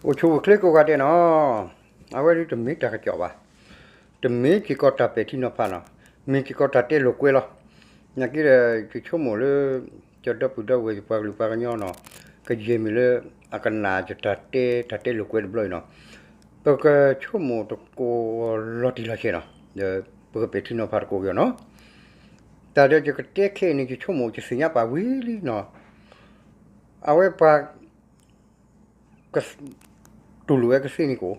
အိၣ်ဆူၣ်အိၣ်ချ့ကိးဂၤဒဲးနီၤ, အဝဲဒၣ်တမ့ၢ်တၢ်ကစီၣ်ဘၣ်, တမ့ၢ်စ့ၢ်ကီးတၢ်ပဲာ်ထံနီၤဖးနီၤ, မ့ၢ်စ့ၢ်ကီးတၢ်တဲလိာ်ကွဲလီၤ. နာ်က့ဒီး ယဆိကမိၣ်လၢ ကၠီဒီပုၢ်ဒီဝဲၢ် ယပှၤကလုာ်ပှၤကညီနီၤ, ကယဲၢ်မ့ၢ်လၢ အကနၣ်ယတၢ်တဲ တၢ်တဲလိာ်ကွဲတဘျီအံၤနီၤ, ပကဆိကမိၣ်တကိးလီၤတံၢ်လီၤဆဲးနီၤ, ဒီးပကပဲာ်ထံနီၤဖးတကိးက့ၤအီၤနီၤ. တၢ်ဒီးယကတဲခဲအံၤန့ၣ် ယဆိကမိၣ်ယသ့ၣ်ညါပာ်ဝံၤလံနီၤ, အဝဲပှၤ တူၢ်လိာ်ဝဲကသ့န့ၣ်ကအိၣ်,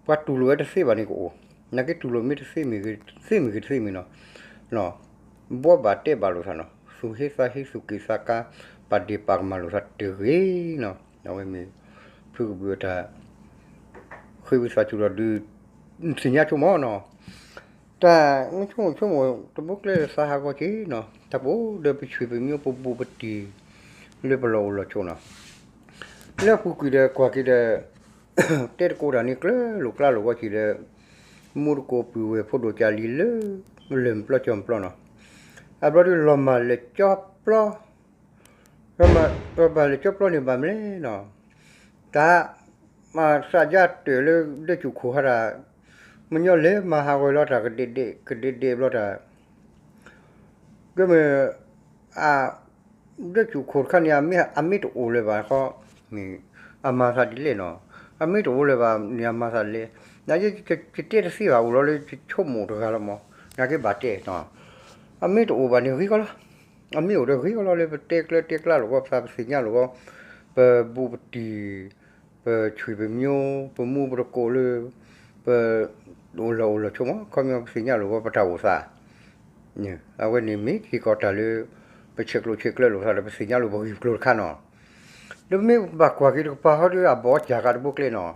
ပှၤတူၢ်လိာ်ဝဲတသ့ဘၣ်န့ၣ်ကအိၣ်, နာ်က့တူၢ်လိာ်မ့ၢ်တသ့မ့ၢ်ဂ့ၤ သ့မ့ၢ်ဂ့ၤတသ့မ့ၢ်နီၤ, ဘှီဘၣ်တဲဘၣ်လိာ်သးနီၤ, သူၣ်ဟ့သးဟ့ သူၣ်က့ၣ်သးကါ ပာ်ဒ့ၣ်ပာ်ကမၣ်လိာ်သးတဂ့ၤနီၤ, အဝဲမ့ၢ် ဖုကဘုးအတၢ် ဃ့ဝံသးစူၤဒီးဒုး သ့ၣ်ညါဆိကမိၣ်နီၤ. တၢ်မ့ၢ်ဆိကမိၣ်ဆိကမိၣ်တဘိကျဲဒီးသးဟးဂီၤက့ၤနီၤ, တၢ်ပအိၣ်ဒီးပဆွေပမျိုးပဘူးပတံၢ် လၢပလီၢ်အိၣ်လီၢ်ဆိးနီၤ, လၢအပူၤကွံာ်ဒီးကွၢ်က့ၤဒီး တဲတကိးတၢ်န့ၣ်ကျၢၤလိာ်ကျါလိာ်ဂီၤက့ၤဒီး မူတကိးပုၢ်ဝဲၢ်ဖိဒိၣ်ကၢ်လံၤလၢ လၢၢ်ပျီကၠီပျီနီၤ, အဘျီဒုးလီၤမၢ်လဲၤကၠီပျီ လီၤမၢ်လဲၤကၠီပျီန့ၣ်ဘၣ်မနုၤလဲၣ်နီၤ, တၢ် မၤသးယါတၢၢ်လၢဒၢးစူၣ်ခိၣ်ဟါတၢ်, မညီလဲၤမၤဟးဂီၤလီၤတၢ်ကဒဲးဒဲးကဒဲးဒဲးဘျီတၢ်, ကမ့ၢ် အ ဒၢးစူၣ်ခိၣ်တခါန့ၣ် အမ့ၢ်တအိၣ်လၢၤဘၣ်ဃီ, အမၤသးဒ်လဲၣ်နီၤ, အမ့ၢ်တအိၣ်လၢၤဘၣ်န့ၣ် အမၤသးလဲၣ်, နာ်က့ ယတဲတသ့ဘၣ် အိၣ်လီၤလၢယဆိကမိၣ်တဂၤလီၤမး, နာ်က့ဘၣ်တဲနီၤ, အမ့ၢ်တအိၣ်ဘၣ်န့ၣ်ဂ့ၤကီလီၤ, အမ့ၢ်အိၣ်ဒီးဂ့ၤကီလီၤလၢပတဲကျၢၤတဲကျါလိာ်ဂီၤ ပသးပသ့ၣ်ညါလိာ်ဂီၤ, ပဘူးပတံၢ် ပဆွေပမျိုး ပမူပတကိးလၢ ပ အိၣ်လီၢ်အိၣ်လီၢ်ဆိးမး ခီပညီပသ့ၣ်ညါလိာ်ဂီၤပတၢ်အိၣ်သး, အဝဲန့ၣ်မ့ၢ်စ့ၢ်ကီးတၢ်လၢ ပဆဲးကျိးဆဲးကျၢလိာ်သးဒီး ပသ့ၣ်ညါလိာ်ပဂ့ၢ်ပကျိၤတခါနီၤ, ဒီးမ့ၢ်ဘၣ်ကွၢ်က့ၤတကပၤဃီဒီးအဘီအစၢ်ဃးတဘိကျဲနီၤ,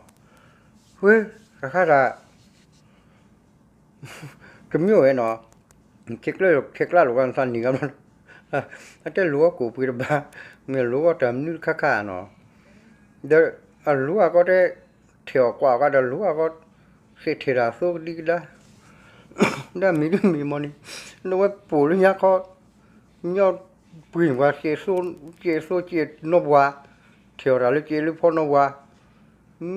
ဝဲ တခါဒၣ် ကမ့ၢ်ဝဲနီၤ, ဆဲးကျၢဆဲးကျါလိာ်ဂီၤနသးနံၣ်ဂၤဘျီ, အတဲလိာ်ဂီၤကိၣ်ပှ့ၤတဘၣ်, မ့ၢ်လိာ်ဂီၤတၢ်မနုၤတခါခါနီၤ, ဒီးအလိာ်အဂီၢ်တဲ ထဲးအီၣ်ကွၢ်အီၣ်ကါဒီးလိာ်အဂီၢ်, သ့ၣ်ထဲးတၢ်သိကဒံကဒါ, ဒီးမံၤဒ်မံၤမီၤန့ၣ်, ဒီးဝဲပိာ်လၢညါခီ, ညီပှ့ၤန့ၣ်ပှၤ ကဲသိကဲနီပှၤ, ထဲးအီၣ်တၢ်လၢကဲလၢဖီနီပှၤ, မ့ၢ်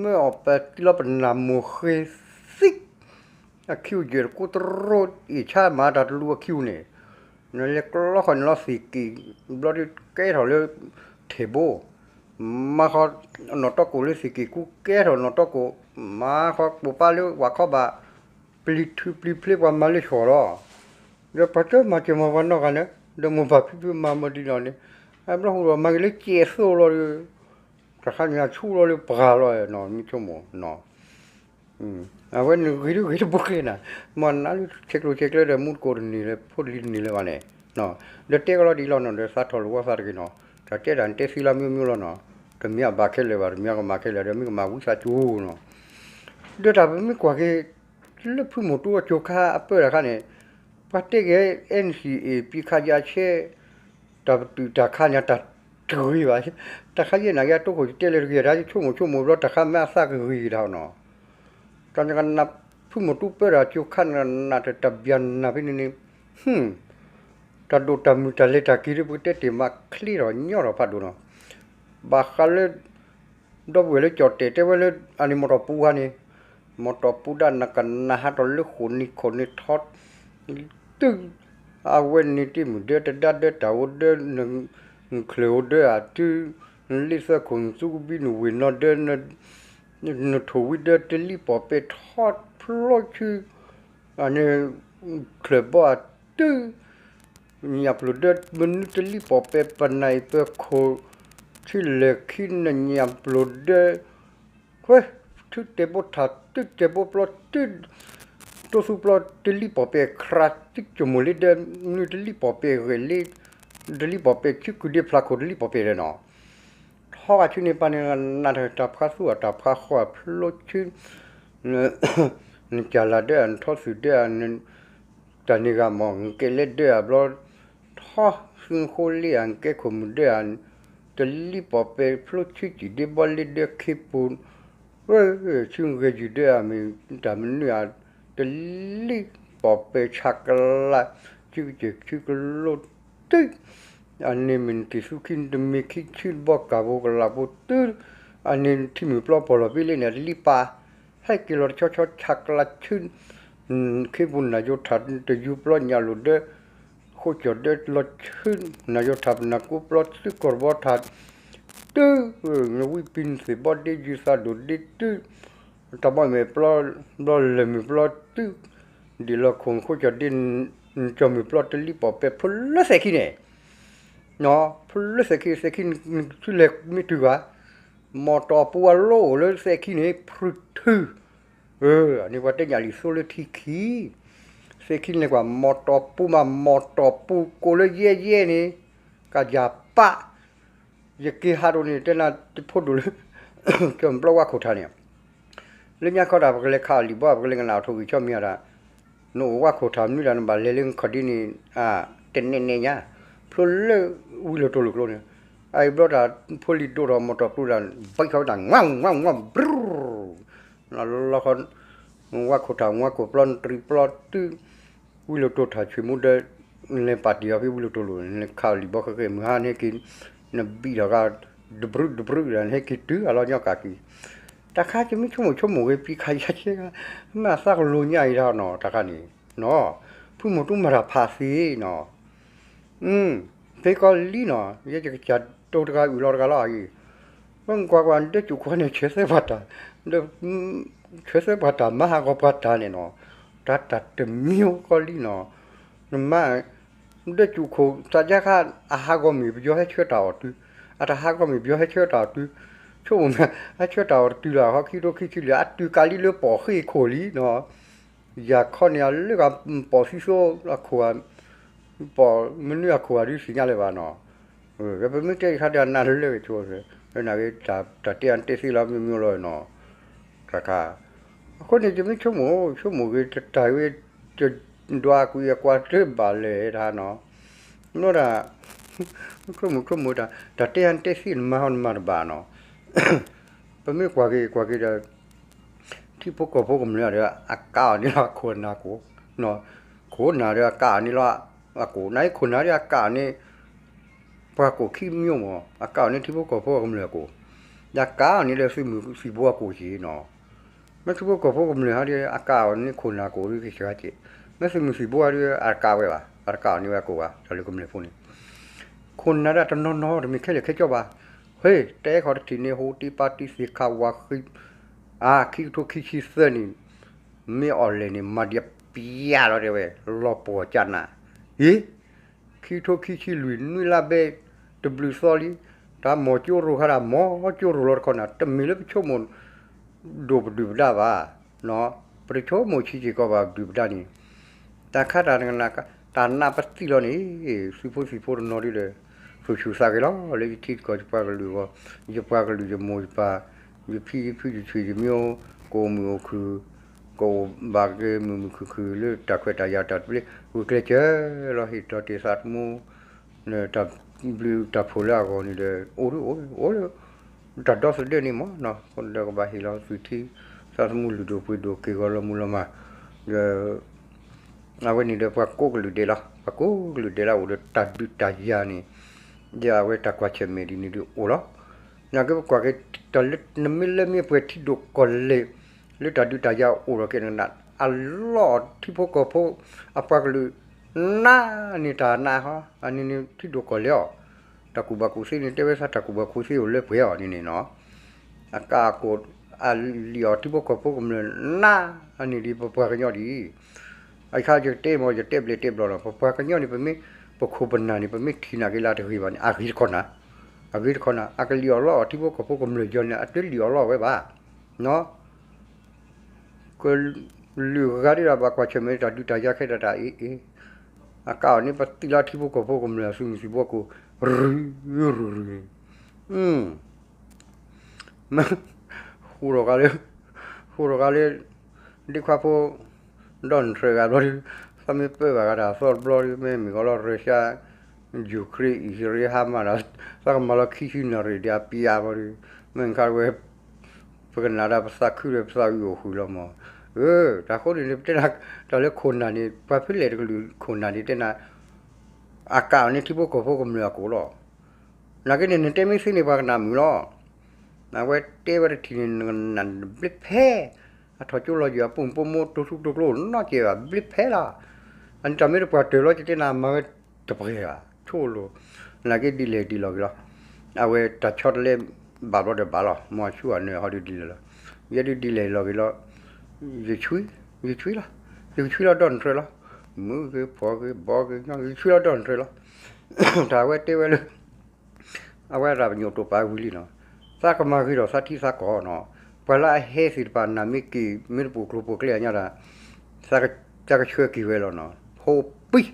အီၣ်ပတံလီၤပနၢ်မိၢ်ဃ့သံ အခံအိၣ်ယဲၢ်တကိးတရိ အ့ၣ်ဆါမၤတၢ်တလူၤအခံအိၣ်န့ၣ်, နလဲၤကျီဃီန့ၣ်လီၤသ့ၣ်က့ၤ, ဘျီဒုးကဲထီၣ်လၢ ထဲးဘိ, မၤဃီ နီၣ်တီကိၣ်လၢသ့ၣ်က့ၤကူကဲထီၣ်နီၣ်တီကိၣ်, မၤဃီပိာ်ပၢ်လၢဝၤခီဘၣ်, ပျံၤထုးပျံၤဖျ့ပှၤမၤလၢဆှီလီၤ, ဒီးပှၤတမၤစၢၤမၤပှၤနီတဂၤန့ၣ်, ဒီးမိၢ်ပၢ်ဖံဖုမၤမၤဒ်န့ၣ်န့ၣ်, အဘျီဃိဒီးမၤက့ၤလၢကဲသိလီၤဒီး တၢ်ခါန့ၣ်အဆူၣ်လီၤလၢပှၤလီၤနီၤ မ့ၢ်ဆိကမိၣ်နီၤ, အဝဲန့ၣ်ဂ့ၤဒုဂ့ၤတဘိကျဲနၤ, မ့ၢ်နၤလၢဆဲးကျိးဆဲးကျၢဒီးမူတကိးတန့ၢ်လၢၤ ဖိတလံၤတန့ၢ်လၢၤဘၣ်န့ၣ်, ဒီးတဲကလီၤဒ်လီၤနီၤ ဒီးသးထီၣ်လိာ်ဝီသးတဂ့ၤနီၤ, တၢ်တဲဒၣ်နတဲသံလၢမ့ၢ်မ့ၢ်လီၤနီၤ, တမ့ၢ်အဘၣ်ခဲလၢာ်ဘၣ် တမ့ၢ်အကမၣ်ခဲလၢာ် ဒီးမ့ၢ်ကမၣ်ဝံသးစူၤနီၤ, ဒီးတၢ်ပမ့ၢ်ကွၢ်က့ၤ လၢဖုမီၤတူအစိၤခါအပၢတၢ်ခါန့ၣ်, ပှၤတဲက့ၤ NCA ပစ်ခတ်ရပ်စဲ တၢ်ပတုာ်တၢ်ခါန့ၣ် တၢ်တဂ့ၤဘၣ်, တၢ်ခါယဲၢ်နၤက့ အတိခိၣ်ယတဲလၢတဂ့ၤ တၢ်ဆိကမိၣ်ဆိကမိၣ်ဘျီ တၢ်ခါမ့ၢ်အသးကဂ့ၤက့ၤတၢ်နီၤ, တၢ်နကနၣ် ဖုမီၤတူပၢတၢ်စိၤခါန့ၣ် နးတၢ်ဘၣ်နၢ်ဖဲန့ၣ်န့ၣ်, တၢ်ဒိၣ်တၢ်မုၢ်တၢ်လဲၤတၢ်က့ၤဒီး ပကတဲတ့ၢ်မးချ့ထီၣ်ညီထီၣ်ဖးဒိၣ်နီၤ, ဘၣ်ဃးလၢ ဒီပုၢ်ဝဲၢ်လၢကၠီၣ်တဲာ်တဲဝဲလၢ အန့ၣ်မီၢ်တီၢ်ပူၤခါန့ၣ်, မီၢ်တီၢ်ပူၤဒၣ်နကနၣ်ဟးထီၣ်လၢဃိာ်နံၤခီၣ်နံၤထီ တုၤ အဝဲန့ၣ်တ့ၢ်မုၢ်ဒၢတဒါဒၢတၢ်အိၣ်ဒၢ နချၢၣ်အိၣ်ဒၢအတုၤ နလ့သၢခိၣ်နသူကဘံနဝ့ၢ်နီၢ်ဒၢ နထိၣ်ဝံၤဒၢတလံၣ်ပီၣ်ပဲာ်ထီဖျိဆူ အန့ၣ် ချၢၣ်ဘီအတုၤ ညၣ်ပျိၢ်ဒၢ မနုၤတလံၣ်ပီၣ်ပဲာ် ပနၢ်အံၤပၢခိၣ် ထံလဲၢ်ခံနညၣ်ပျိၢ်ဒၢ ဝဲ ထုတဲာ်ဘိထၣ် တုၤတဲာ်ဘိပျီ တုၤ တိသူပျီ တလံၣ်ပီၣ်ပဲာ်ခရၣ် တုၤကမိၢ်လ့ဒၢ မနုၤတလံၣ်ပီၣ်ပဲာ်ဂဲၤလ့ တလံၣ်ပီၣ်ပဲာ် ဆူကုၢ်ဒ့ဖျါခိၣ် တလံၣ်ပီၣ်ပဲာ်ဒီးနီၤ ထီဂၤဆူန့ၣ်ပၢ်န့ၣ် နးတၢ်တၢ်ဖှါသူၣ်အတၢ်ဖှါဃီအဖျိဆူ နကၢ်လၢ်ဒၢ နထီသုးဒၢ တၢ်န့ၣ်ဂၤမ့ၢ် နကဲလဲဒၢအဘျီ ထီသုနဃိလ့အ နကဲခိၣ်မုၢ်ဒၢအ တလံၣ်ပီၣ်ပဲာ်ဖျိဆူစံၣ်ဒ့ဘီလ့ဒၢခ့ပူၤ ဆူဂဲၤယုၢ်ဒၢအမ့ၢ်တၢ်မနုၤအ တလံၣ်ပီၣ်ပဲာ်ဆးကလး ဆူကစၢၢ်ဆူကလိတုၤ အန့ၣ်မ့ၢ်နတ့ၢ်သူခံနတမ့ၢ်ခံဆူဘီကၢ်ဖိကလးဖိတုၤ အန့ၣ်ထံမုၢ်ပျီပီၢ်လီၤဘ့လ့န့ၣ် အတလံပာ်, ဟဲက့ၤလီၤတဆီဆီဆးကျးဆူ ခ့ပူၤနၢ်ယိၤထၣ်တယူၤပျီညၣ်လိာ်ဒၢ ဃိကၠီၣ်ဒၢလီၤဆူ နၢ်ယိၤထၣ်ပနၢ်ကူပျီသုကီၢ်တဘီထၣ် တုၤ နဝံပံၤနသ့ၣ်ဘီဒ့ယုသးဒိၣ်ဒ့တုၤ တၢ်ဘီမ့ၢ်ပျီ ဘျီလဲၤမုၢ်ပျီတုၤ ဒ်လီၤခိၣ်ဃိကၠီၣ်ဒ့ ကၠီၣ်မုၢ်ပျီတလံပီၢ်ပဲာ်ဖိလၢသဲးခံန့ၣ် ဖိလၢသဲးခံ သဲးခံနသုလဲၤမ့ၢ်တုၤကွၢ် မီၢ်တီၢ်ပူၤအလိၣ်အိၣ်လၢသဲးခံန့ၣ် ဖြူထု အန့ၣ်ပှၤတဲညၣ်လံာ်သိလၢထံခံ သဲးခံန့ၣ်ကွၢ် မီၢ်တီၢ်ပူၤမး မီၢ်တီၢ်ပူၤကိးလၢယဲၢ်ယဲၢ်န့ၣ် ကယၤပၣ် ယက့ၤဟးဒိၣ်န့ၣ် တဲနၤတဖိဒိၣ်လၢ ကၠီၣ်ပျီဝါခိၣ်ထၣ်န့ၣ် လၢညါခီတၢ် ပကလဲၤခးအီၤလံာ်ဘီ ပကလဲၤကနၣ်အီၤထိၣ်ဂံၢ်ဆီမံၤအတၢ် နအိၣ်ဝါခိၣ်ထၣ်မနုၤဒၣ် နဘၣ်လဲၤလၢခီၣ်ဒ့န့ၣ် တနဲၣ်နဲၣ်ညါ ဖျိလၢဝံလိာ်တိၢ်လိာ်ကျိန့ၣ် အအံၤဘျီတၢ် ဖိလံၤဒိၣ်ထီၣ်မီၢ်တီၢ်ပူၤတၢ် ဘံခီတၢ် ငါ ငါ ငါ ဘြူၤ လီၤခီ ဝါခိၣ်ထၣ် ဝါခိၣ်ပျီ နတြံၤပျီတုၤ ဝံလိာ်တိၢ်ထၣ် ဆွေမူဒၢ နလဲၤပာ်တ့ၢ်အီၤဖဲဝံလိာ်တိၢ်လိာ် နခးအီၤလံာ်ဘီဃဲဃဲမုၢ်ဟါ နဟဲက့ၤ နဘံထီၣ်ဂၤ ဒဘြူးဒဘြူးဒၣ် နဟဲက့ၤတုၤအလီၤညီကၢ်က့ၤ တၢ်ခါကမ့ၢ်ဆိကမိၣ်ဆိကမိၣ်ဂ့ၤ ပံခးယါဆဲဂၤ မ့ၢ်အသးကလိၤညါအံၤတၢ်နီၤ တၢ်ခါန့ၣ် နီၤ ဖုမိၢ်တူမၤတၢ်ဖးသ့နီၤ ဖဲကီၢ်လံနီၤ ယဲယကစၢ်တိၤတဂၤအုၣ်လီၤတဂၤလီၤအံၤ ပကွၢ်ကွၢ် ဒဲကၠူၣ်ခိၣ်န့ၣ် ဆဲးသၢပှၤတၢ် ဆဲးသၢပှၤတၢ် မၤဟးဂီၤပှၤတၢ်န့ၣ်နီၤ တၢ်တၢ်တမံၤကီၢ်လံနီၤ နမၤ ဒဲကၠူၣ်ခိၣ်သးယါခါ အဟးဂီၤမ့ၢ်ပယီၤဟဲဆှၢတၢ်အီၤတုၤ အတဟးဂီၤမ့ၢ်ပယီၤဟဲဆှၢတၢ်အီၤတုၤ ဆိကမိၣ်မ့ၢ် ဟဲဆှၢတၢ်အီၤတတုၤလၢဟီ ခံထိခံဆံလွံၢ် အတုၤကးလံလၢပီၢ်ဃ့ၢ်ခိၣ်လံနီၤ ယၤခီန့ၣ် အလၢကပီၢ်သံသိအခိၣ် ပီၢ်မနုၤအခိၣ်အဒုးသ့ၣ်ညါလၢၤဘၣ်နီၤ ပမ့ၢ်တဲတခါဒီး အနၢ်လၢဂ့ၤဆိ နာ်က့ တၢ်တဲအတဲသ့လီၤ မ့ၢ်မ့ၢ်လီၤနီၤ တၢ်ခါ အဃိန့ၣ် ယမ့ၢ်ဆိကမိၣ် ဆိကမိၣ်ဂ့ၤ တၢ်ဝဲ ယဒွးကွံာ်အကွၢ်တဘၣ်လဲၣ်တၢ်နီၤ မ့ၢ်ဒၣ် ဆိကမိၣ်ဆိကမိၣ်တၢ် တၢ်တဲအတဲသ့ နမၤဟီနမၤတဘၣ်နီၤ ပမ့ၢ်ကွၢ်က့ၤကွၢ်က့ၤဒီး ထံဖိကီၢ်ဖိကမျၢၢ်ဒီး အကးအီၤန့ၣ်လီၤ အခိၣ်နၢ်ကိၣ် ခိၣ်နၢ်ဒီးအကးအီၤန့ၣ်လီၤ အကိၣ် နအံၤခိၣ်နၢ်ဒီးအကးအီၤန့ၣ် ပှၤကိၣ်ခံမံၤမ့ၢ် အကးအီၤန့ၣ်ထံဖိကီၢ်ဖိကမျၢၢ်အကိၣ် ဒီးကးအီၤန့ၣ်ဒီးသုးမုၢ်သံၣ်ဘိအကိၣ်က့ၤနီၤ မ့ၢ်ထံဖိကီၢ်ဖိကမျၢၢ်ဟီဒီး အကးအီၤန့ၣ်ခိၣ်နၢ်ကိၣ်ဒီးကဆှၤက့ၤ မ့ၢ်သုးမုၢ်သံၣ်ဘိဟီဒီး အတကးဝဲဘၣ် အတကးအီၤန့ၣ်ဝဲအကိၣ်ဘၣ် တၢ်လၢကမျၢၢ်ဖိန့ၣ် ခိၣ်နၢ်ဒၣ်တနီၤနီၤတမ့ၢ်ခဲလၢာ်ခဲဆ့ဘၣ် ဟဲ တဲခီတထံၣ်န့ၣ် ဟိတံၢ်ပာ်တံၢ်သ့ၣ်ခးဝၤဃံ အါ ခံကထိခံဆံသၢနံၣ် မ့ၢ်အီၣ်လဲၣ်န့ၣ် မၤဒံးပျဲလီၤတဲဝဲ လီၤပှီၢ်ကၠးနး အ့ ခံကထိခံဆံလွံၢ် နွံလါဘဲ တဘျုးသီလံ တၢ်မီၤကၠိရိၤခါဒၣ် မီၤကၠိရိၤလီၤတခီနၤ တမ့ၢ်လၢပဆိကမိၣ် ဒိၣ်ပဒုၣ်ပဒါဘၣ် ပတဆိကမိၣ်ဆံးစ့ၢ်ကီးဘၣ်ပဒုၣ်ပဒါန့ၣ် တၢ်ခါတၢ်န တၢ်နးပသံၣ်လီၤန့ၣ် သုးဖိသံၣ်ဖိတနီၤဒ်ဒီး သူၣ်ဆူၣ်သးဂဲၤလီၤ လၢယထံကီၢ်ယပှၤကလုာ်အဂီၢ် ယပှၤကလုာ်ယမိၢ်ယပၢ် ယဖံယဖုယဆွေယမိၢ် ကအိၣ်မုာ်အိၣ်ခုၣ် ကအိၣ်ဘၣ်က့ၤမုာ်မုာ်ခုၣ်ခုၣ်လၢတၢ်ခွဲးတၢ်ယာ်တၢ်တပျ့ၤ ဂုာ်ကျဲးစၢးလီၤ ဟ့ၣ်တီၢ်တ့ၢ်သးသမူ တၢ်ဘျုးတၢ်ဖှိၣ်လၢအဂီၢ်န့ၣ်ဒီး အိၣ်ဒ်အိၣ် အိၣ်လၢ တၢ်ဒီသဒၢန့ၣ်မ့ၢ်နီၤ ဒီးကဘၣ်ဟ့ၣ်လီၤသုးထံ သးသမူလုၢ်ဒိၣ်ပှ့ၤဒိၣ်က့ၤဂီၤလီၤမုၢ်လီၤမၢ် ဒီး အဝဲန့ၣ်ဒီးပှၤကိးကလုာ်ဒဲးလီၤ ပှၤကိးကလုာ်ဒဲးလၢအိၣ်ဒီးတၢ်ဒုးတၢ်ယၤန့ၣ် ဒီးအဝဲတၢ်ကွၢ်ဆၢၣ်မဲာ်ဒ်န့ၣ်ဒ်အိၣ်လီၤ နာ်က့ပကွၢ်က့ၤ တၢ်လၢနမ့ၢ်လၢမ့ၢ်ပှဲၤထံဒိၣ်ကီၢ်လဲၢ် လၢတၢ်ဒုးတၢ်ယၤအိၣ်ဒီးကဲနကနၣ် အလီၢ်ထံဖိကီၢ်ဖိ အပှၤကလုာ် နးန့ၢ်တၢ်နးဟီ အန့ၣ်န့ၣ်ထံဒိၣ်ကီၢ်လဲၢ်အီၤ တၢ်ကူၣ်ဘၣ်ကူၣ်သ့န့ၣ် တဲဝဲသးတၢ်ကူၣ်ဘၣ်ကူၣ်သ့အိၣ်လၢပှဲၤအီၤန့ၣ်န့ၣ်နီၤ အကးအကိၣ် အလံၣ်အီၣ်ထံဖိကီၢ်ဖိကမျၢၢ်နး အန့ၣ်ဒ်ပပှၤကညီဒ်အံၤ အခါယတဲမ့ၢ် ယတဲဘျဲးတဲဘျီလီၤ ပပှၤကညီန့ၣ် ပမ့ၢ် ပခိၣ်ပနၢ်န့ၣ် ပမ့ၢ်ထံၣ်နာ်က့ၤလၢတဂ့ၤဘၣ်န့ၣ် အဂ့ၤတခီနၤ အဂ့ၤတခီနၤ အကလံၣ်အီၣ်လီအီၣ်ထံဖိကီၢ်ဖိကမျၢၢ်ယီၤန့ၣ် အတလံၣ်အီၣ်လီအီၣ်ဝဲဘၣ် ကလုာ်ဂၤဒ်ဒီးဘၣ်ကွၢ်ဆၢၣ်မဲာ်တၢ်ဒုးတၢ်ယၤခဲတၢ်တၢ်အ့ၣ်အ့ၣ် အကးအီၤန့ၣ် ပသံၣ်လီၤထံဖိကီၢ်ဖိကမျၢၢ်အသုးမုၢ်သံၣ်ဘိကိၣ် ရုၢ်ရုၢ်ရုၢ် ဃိထီၣ်ကါလၢ ဃိထီၣ်ကါလၢ ဒ့ခွါဖိ ဒီးနထြၢဂၤဘျီဒီး သးမ့ၢ်ပၢဘၣ်ဂၤတၢ်သီတဘျီဒီး မ့ၢ်မ့ၢ်ကီးလီၤ ရၢၡါ ယူၤခရ့ၣ် အံၣ်စရ့လး ဟါမးဒီး သးကမၤလီၤခံဆံနၣ်ရံၣ်ဒီးအပျးဘျီဒီး မ့ၢ်ခါဝဲ ပကနၣ်ဒၣ်ပသးခုဒီးပသးအုးအိၣ်ဃုာ်လီၤမး တၢ်ဃိန့ၣ်န့ၣ် ပတဲနၤ တၢ်လၢခိၣ်နၢ်န့ၣ် ပှၤဖဲလဲၣ်တကလုာ်ခိၣ်နၢ်န့ၣ် တဲနၤ အကးအီၤန့ၣ်ထံဖိကီၢ်ဖိကမျၢၢ်အကိၣ်လီၤ နာ်က့န့ၣ် နတဲမ့ၢ်သ့န့ၣ် ပှၤကနၣ်မုာ်လီၤ အဝဲတဲဝဲတထံၣ်န့ၣ် နဘျ့ဖဲ အထီၣ်ကၠိလီၤယံာ် အပိာ်မုၣ်ပိာ်မုၣ် တိၢ်ထူတိၢ်ကျိနီတစဲးဘၣ် ဘျ့ဖဲလီၤ. အန့ၣ်တၢ်မ့ၢ်တပှၤတၢၢ်လီၤ ယတဲနၤမၤဝဲတပှဲၤဘၣ် ဆိလိာ်, နာ်က့ဒ်လဲၣ်ဒ်လီၤက့ၤလီၤ. အဝဲတၢ်ဆီတလဲဘၣ်ဘျီဒီးဘၣ်လီၤ မ့ၢ်ဆူၣ်အနၢၤဟီဒ်လဲၣ်လီၤ. ယဲဒ်ဒ်လဲၣ်လီၤက့ၤလီၤ. ယဆှံ, ယဆှံလီၤ, ယကဆှံလီၤဒီးနထြဲးလီၤ. မုၣ်က့ၤဖီက့ၤဘီက့ၤညီ ယဆှံလီၤဒီးနထြဲးလီၤ. တၢ်အဝဲတဲဝဲလၢ အဝဲဒၣ်ပညိၣ်တိာ်ပာ်ဝံၤလံနီၤ, သးကမၤဂ့ၤဒီးသးထံသးကီၢ်နီၤ, ပှၤလၢအဟဲသ့ၣ်တဖၣ် နၤမ့ၢ်က့ၤ မ့ၢ်တပိာ်ကျိၤပိာ်ကျဲအညါဒၣ်, သးကဆှၢက့ၤဝဲလီၤနီၤ, ဖိပံၤ,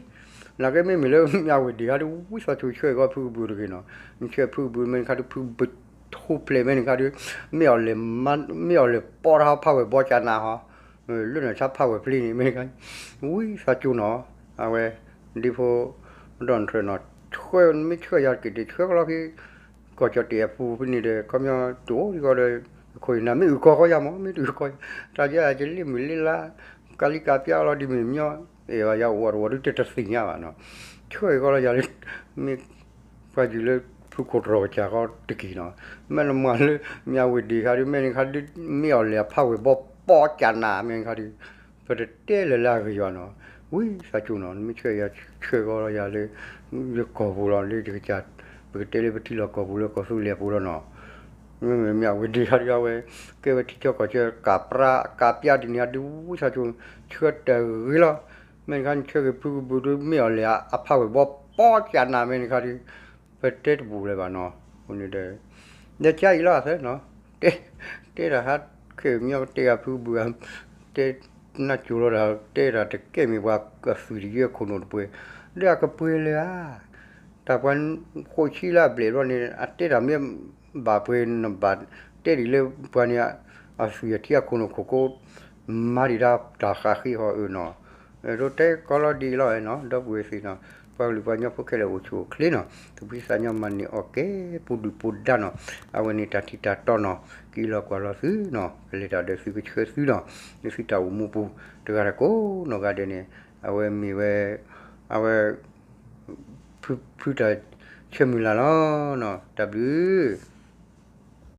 နာ်က့မ့မ့ၢ်လၢ မ့ၢ်အဝဲဒံးဟါဒ် ဝံသးစူၤဆှၢကီးဖုကဘုးတဂ့ၤနီၤ, နဆှၢဖုကဘုးမ့ၢ်နခါဒ် ဖုကဘုးထူၣ်ဖျဲးမ့ၢ်နခါဒ်, မ့ၢ်အီၤလဲၤ, မ့ၢ်အီၤလဲၤပီတၢ်ဖးဝဲၢ်ဘီကနၤဟီ လၢနဆါဖးဝဲၢ်ဖျ့န့ၣ် မ့ၢ်နခါ, ဝံသးစူၤနီၤ, အဝဲ, ဒ်ဖိ, ဒီးနထြဲးနီၤ, ဆှၢမ့ၢ်ဆှၢယၤတက့ၢ် တဆှၢကလီၤဖဲ, ကီၢ်ကၠီၣ်တဲၣ်အပူၤဖဲန့ၣ်ဒီး ခီပညီတအိၣ်ဒ်ဃီဒီး, အခိၣ်အံၤနၤမ့ၢ်အုၣ်ကီၤဃီယၤမး မ့ၢ်တအုၣ်ကီၤ, တၢ်ယဲယလ့မုၢ်လ့လါ, ကးလံကးပျါလီၤဒ်မ့ၢ်မညီ, အဲၣ်ဘၣ်ယၤအိၣ်အတဝီၤဒ်တတသ့ၣ်ညါဘၣ်နီၤ, ဆှၢကလီၤယၤလၢ, မ့ၢ် ပှၤယုၢ်လၢဖုခိၣ်တရီၢ်ကစၢ်ဃီတက့ၢ်နီၤ, မ့ၢ်နမၤလၢမ့ၢ်အဝဲဒံးခါဒ် မ့ၢ်နခါဒ် မ့ၢ်အီၤလဲၤအဖးဝဲၢ်ဘီပီကနၤ မ့ၢ်နခါဒ်, ပတတဲလၢၤလၢအဂ့ၤယွၤနီၤ, ဝံသးစူၤနီၤ နမ့ၢ်ဆှၢယၤဆှၢကီးလီၤယၤလၢ, ယကီၢ်ပူၤလီၤလၢယကစၢ်, ပကတဲလၢပထံလီၢ်ကီၢ်ပူၤလၢကီၢ်သူလ့ၤအပူၤလီၤနီၤ, မ့မ့ၢ်မ့ၢ်အဝဲဒံးခါဒ်အဝဲ, ကဲဝဲထံကၠီကီၢ်ကၠီ ကးပြးကးပျါဒ်န့ၣ်ဒ်ဝံသးစူၤ, ဆှၢတဂ့ၤလီၤ, မ့ၢ်နခါနဆှၢက့ၤဖုကဘုးဒ် မ့ၢ်အီၤလဲၤအဖးဝဲၢ်ဘီပီကနၤ မ့ၢ်နခါဒ် ပတဲတဘူးလၢၤဘၣ်နီၤ, အဃိန့ၣ်ဒီး, ယကါအံၤလီၤအသၢနီၤ, တဲ, တဲတၢ်ဟးခဲမညီကတဲဂၤဖုကဘုး, တဲနၢ်ကၠိလီၤတၢ် တဲတၢ်တကဲမ့ၢ်ပှၤအသွံၣ်တယၢခိၣ်နူာ်တပှဲၤ, ဒီးအကပှဲၤလၢၤဧါ, တၢ်ပှၤဃိးဆံလၢအဘျဲၣ်ဘျီန့ၣ် အတဲတၢ်မ့ၢ်ဘၣ်ပှဲၤနဘၣ်, တဲဒ်လၢပှၤန့ၣ်, အသွံၣ်အထံအခိၣ်နူာ်ခိၣ်ကိး, မၤဒံးတၢ်တၢ်ဃးဃ့ဟီၣ်အၢနီၤ, ဒ်တဲကီးလီၤဒ်အံၤလီၤနီၤ ဒီပုၢ်ဝဲၢ်သ့ၣ်နီၤ, ပှၤကလုာ်ပှၤကညီဖိခဲလၢာ်အိၣ်ဆူၣ်အိၣ်ချ့နီၤ, သူၣ်ဖှံသးညီမၤန့ၢ်အီၣ်ကဲ ပူၤဒုၣ်ပူၤဒါနီၤ, အဝဲန့ၣ်တၢ်ထံၣ်တၢ်တီနီၤ, က့ၤလီၤကွၢ်လီၤသုနီၤ, ကလဲၤတၢ်ဒီးသုကဆှၢသုနီၤ, လၢသုတၢ်အိၣ်မူပူၤ, တဂၤတကိးနီၢ်ဂၤဒဲးန့ၣ်, အဝဲမ့ၢ်ဝဲ, အဝဲ, ဖုတၢ်ဆၢမုၢ်လၢ်လီၤနီၤ, တၢ်ဘျုး